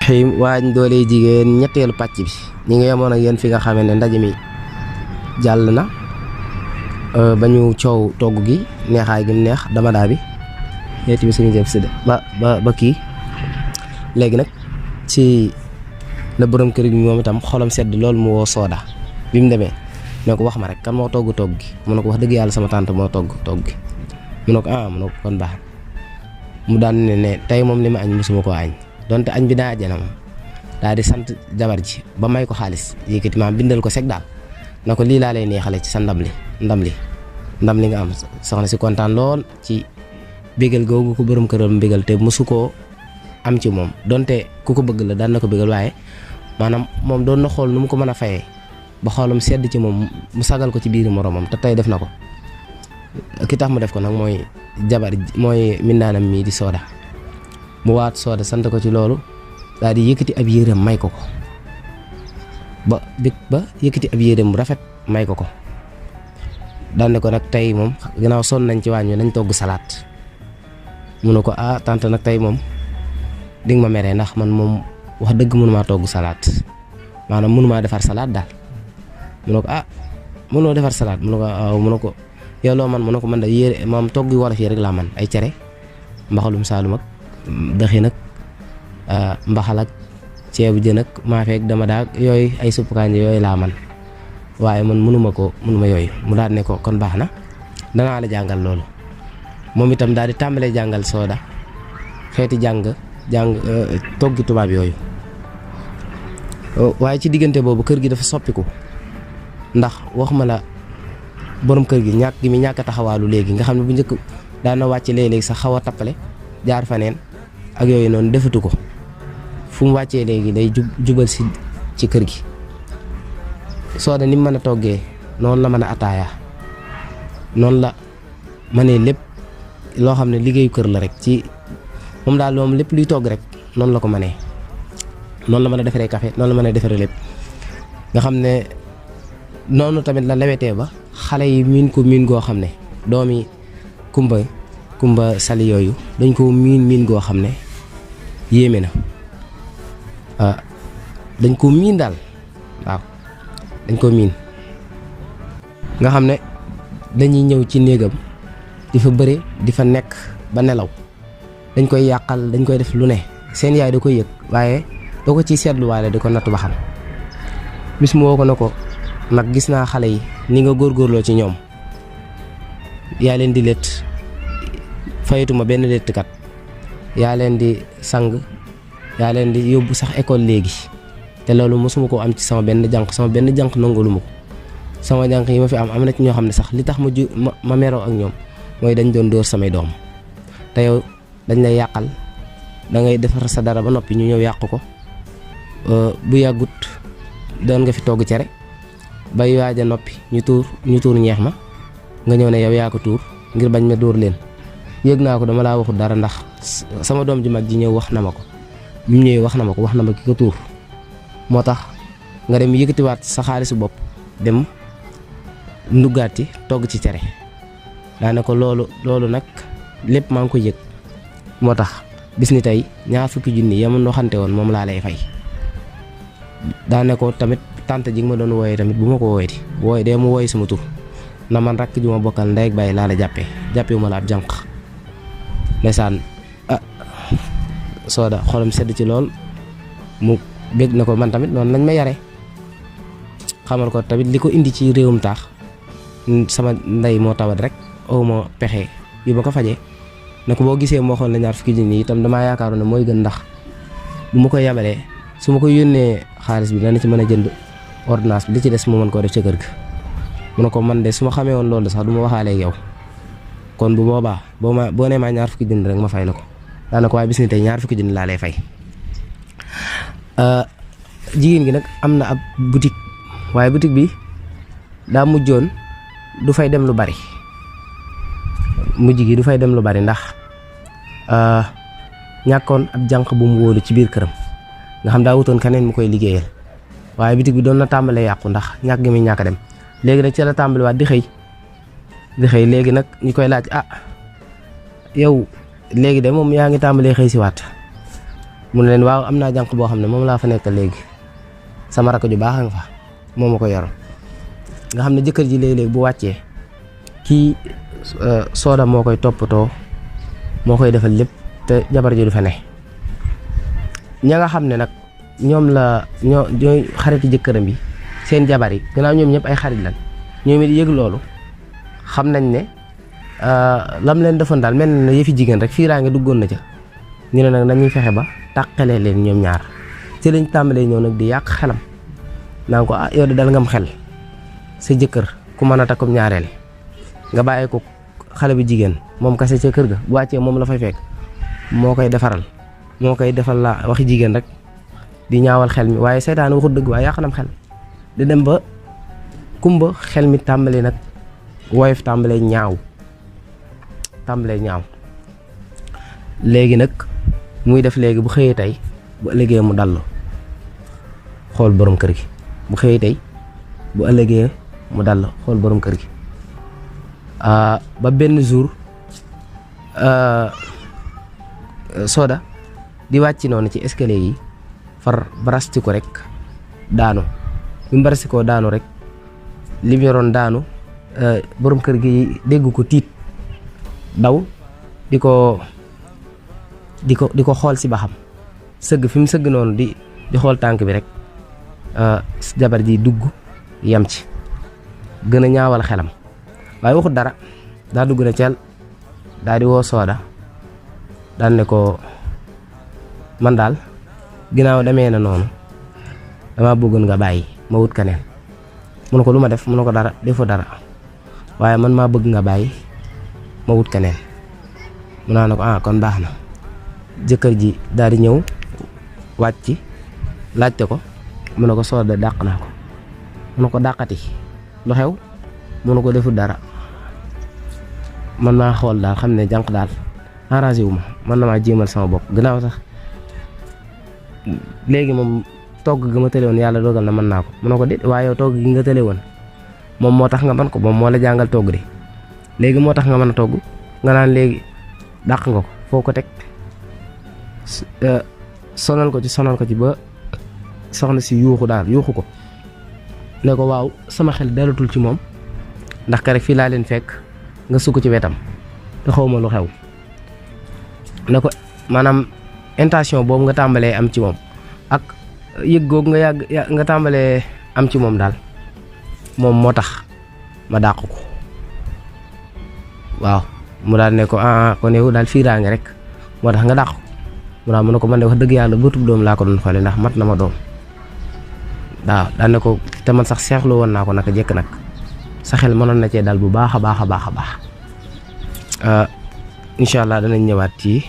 xim waañ doole jigéen ñetteelu pàcc bi ñi nga yemoon ak yéen fi nga xamee ne ndaje mi jàll na ba ñu coow togg gi neexaay gi mu neex damadaa bi yeeti bi suñu jëf si de ba kii léegi nag ci la borom kër gi moom itam xolam sedd loolu mu woo Sooda bi mu demee ne ko wax ma rek kan moo togg gi mu ne ko wax dëgg yàlla sama tante moo togg gi mu ne ko mu ne ko kon baax mu daan ne tey moom li ma añ mosuma koo añ donte añ bi daa ajjana moom daal di sant jabar ji ba may ko xaalis yëkkati maam bindal ko seg daal na ko lii laa lay neexale ci sa ndam li nga am soxna si kontaan lool ci bégal googu ko borom këram bégal te mosu koo am ci moom donte ku ko bëgg la daan na ko bégal waaye maanaam moom doon na xool nu mu ko mën a fayee ba xoolam sedd ci moom mu sagal ko ci biir moromam te tey def na ko ki tax mu def ko nag mooy mooy mindaanam mii di Sooda mu waat Sooda sant ko ci loolu daal di yëkkati ab yéreem may ko ba yëkkati ab yéreem bu rafet may ko daan ne ko nag tey moom ginnaaw sonn nañ ci waañ wi nañ togg salaat mu ne ko tante nag tey moom di nga ma meree ndax man moom wax dëgg mënumaa togg salaat maanaam mënumaa defar salaat daal mu ne ko mënoo defar salaat mu ne ko waaw mu ne ko yow loo man mu ne ko man da yére moom togg yu wolof yi rek laa man ay cere mbaxalum saalum ak dëxi nag mbaxal ak ceebu jën ak maafe ak dama daag yooyu ay suppu kànja yooyu laa man waaye man mënuma yooyu mu daal ne ko kon baax na danaa la jàngal loolu moom itam daal di tàmbalee jàngal Sooda xeeti jàng toggi tubaab yooyu waaye ci diggante boobu kër gi dafa soppiku ndax wax ma la borom kër gi ñàkk gi mi ñàkk a taxawaalu léegi nga xam ne bu njëkk daan na wàcc léeg-léeg sax xaw a tappale jaar faneen ak yooyu noonu defatu ko fu mu wàccee léegi day jubal si ci kër gi Sooda ni mu mën a toggee noonu la mën a ataaya noonu la mënee lépp loo xam ne liggéeyu kër la rek ci moom daal moom lépp luy togg rek noonu la ko mënee noonu la mën a defaree café noonu la mën a defaree lépp nga xam ne noonu tamit la lewetee ba xale yi miin goo xam ne doomi kumba sali yooyu dañ ko miin goo xam ne yéeme na dañ ko miin daal waaw dañ ko miin nga xam ne dañuy ñëw ci néegam di fa bëre di fa nekk ba nelaw dañ koy yàqal dañ koy def lu ne seen yaay da koy yëg waaye doo ko ciy seetluwaale di ko natt ba xam bis mu woo ko na ko nag gis naa xale yi ni nga góorgóorloo ci ñoom yaa leen di létt fayatuma benn léttkat yaa leen di sang yaa leen di yóbbu sax école léegi te loolu mosuma koo am ci sama benn jànq nangaluma ko sama jànq yi ma fi am na ci ñoo xam ne sax li tax ma meroo ak ñoom mooy dañ doon dóor samay doom te yow dañ lay yàqal da ngay defar sa dara ba noppi ñu ñëw yàq ko bu yàggut doon nga fi togg cere bay waaj a noppi ñu tuur ñeex ma nga ñëw ne yow yaa ko tuur ngir bañ ma dóor leen yëg naa ko dama laa waxul dara ndax sama doom ji mag ji ñëw wax na ma ko bi mu ñëwee wax na ma ki ko tuur moo tax nga dem yëkkatiwaat sa xaalisu bopp dem nduggaat ci togg ci cere daane ko loolu nag lépp maa ngi ko yëg moo tax bis ni tey 20 junni yamu ndoxante woon moom laa lay fay daane ko tamit tante ji nga ma doon wooyee tamit bu ma ko wooyee bu wooyee dee mu wooy sama tur na man rakk ju ma bokkal ndey ak baay laa la jàppee ma la ab jànq ndeysaan Sooda xolam sedd ci lool mu bég na ko man tamit noonu lañ ma yare xamal ko tamit li ko indi ci réewum taax sama ndey moo tawat rek aw ma pexe yu ma ko fajee ne ko boo gisee moo xool la 20 junni itam damaa yaakaaroon ne mooy gën ndax bu ma koy yabalee su ma ko yónnee xaalis bi dana ci mën a jënd ordonnance bi li ci des mu mën koo def ca kër ga mu ne ko man de su ma xamee woon loolu sax du ma waxaale ak yow kon bu boobaa boo nee maa 20 junni rek ma fay la ko daana ko waaye bis ni tey 20 junni laa lay fay jigéen gi nag am na ab boutique waaye boutique bi daa mujjoon du fay dem lu bari mujj gi du fay dem lu bari ndax ñàkkoon ab jànq bu mu wóolu ci biir këram nga xam daa wutoon keneen mu koy liggéeyal waaye boutique bi doon na tàmbalee yàqu ndax ñàkk gi muy ñàkk dem léegi nag ci la tàmbaliwaat di xëy léegi nag ñu koy laaj yow léegi de moom yaa ngi tàmbalee xëy si waat mu ne leen waaw am naa jànq boo xam ne moom laa fa nekkal léegi sama rakk ju baax nga fa moo ma ko yor nga xam ne jëkkër ji léeg-léeg bu wàccee kii Soda moo koy toppatoo moo koy defal lépp te jabar ji du fa ne ña nga xam ne nag ñoom la ñooy xariti jëkkëram bi seen jabar yi gannaaw ñoom ñëpp ay xarit lan ñoom it yëg loolu xam nañ ne lam leen defoon daal mel na yëfi jigéen rek fii raa nga duggoon na ca ñu ne nag nañuy fexe ba tàqalee leen ñoom ñaar ci lañ tàmbalee ñëw nag di yàq xelam naan ko yow de dal ngam xel sa jëkkër ku mën a takkum ñaareel nga bàyyi ko xale bu jigéen moom kase ca kër ga bu wàccee moom la fay fekk moo koy defaral moo koy defal la waxi jigéen rek di ñaawal xel mi waaye seytaane waxut dëgg waaye yàq nam xel di dem ba kumba xel mi tàmbalee nag woyof tàmbalee ñaaw léegi nag muy def léegi bu xëyee tey bu ëllëgee mu dallu xool borom kër gi bu xëyee tey bu ëllëgee mu dallu xool borom kër gi ba benn jour Soda di wàcc noonu ci escalier yi far barasti ko rek daanu bi mu barasti ko daanu rek li mu yoroon daanu borom kër gi dégg ko tiit daw di ko xool si ba xam sëgg fi mu sëgg noonu di xool tànk bi rek jabar ji dugg yam ci gën a ñaawal xelam waaye waxut dara daa dugg na ceel daa di woo Soda daan ne ko man daal ginnaaw demee na noonu dama bëggoon nga bàyyi ma wut keneen mu ne ko lu ma def mu ne ko dara defoo dara waaye man maa bëgg nga bàyyi ma wut keneen mu naa ne ko kon baax na jëkkër ji daal di ñëw wàcc laajte ko mu ne ko Soda dàq naa ko mu ne ko dàqati lu xew mu ne ko defut dara man maa xool daal xam ne jànq daal arrangé wu ma man na maa jéemal sama bopp gannaaw sax léegi moom togg gi ma tële woon yàlla dogal na mën naa ko mu ne ko déet waaye yow togg gi nga tële woon moom moo tax nga mën ko moom moo la jàngal togg de léegi moo tax nga mën a togg nga naan léegi dàq nga ko foo ko teg sonal ko ci ba soxna si yuuxu ko ne ko waaw sama xel dalatul ci moom ndax ka rek fii laa leen fekk nga sukk ci wetam te xaw ma lu xew ne ko maanaam intention boobu nga tàmbalee am ci moom ak yëg googu nga tàmbalee am ci moom daal moom moo tax ma dàq ko waaw mu daal ne ko kon yow daal fiiraange rek moo tax nga dàq ko mu daal mu ne ko man de wax dëgg yàlla bëtub doom laa ko doon xoole ndax mat na ma doom waaw daan ne ko te man sax seexlu woon naa ko naka jekk nag sa xel mënoon na cee dal bu baax a baax incha allah danañ ñëwaat ci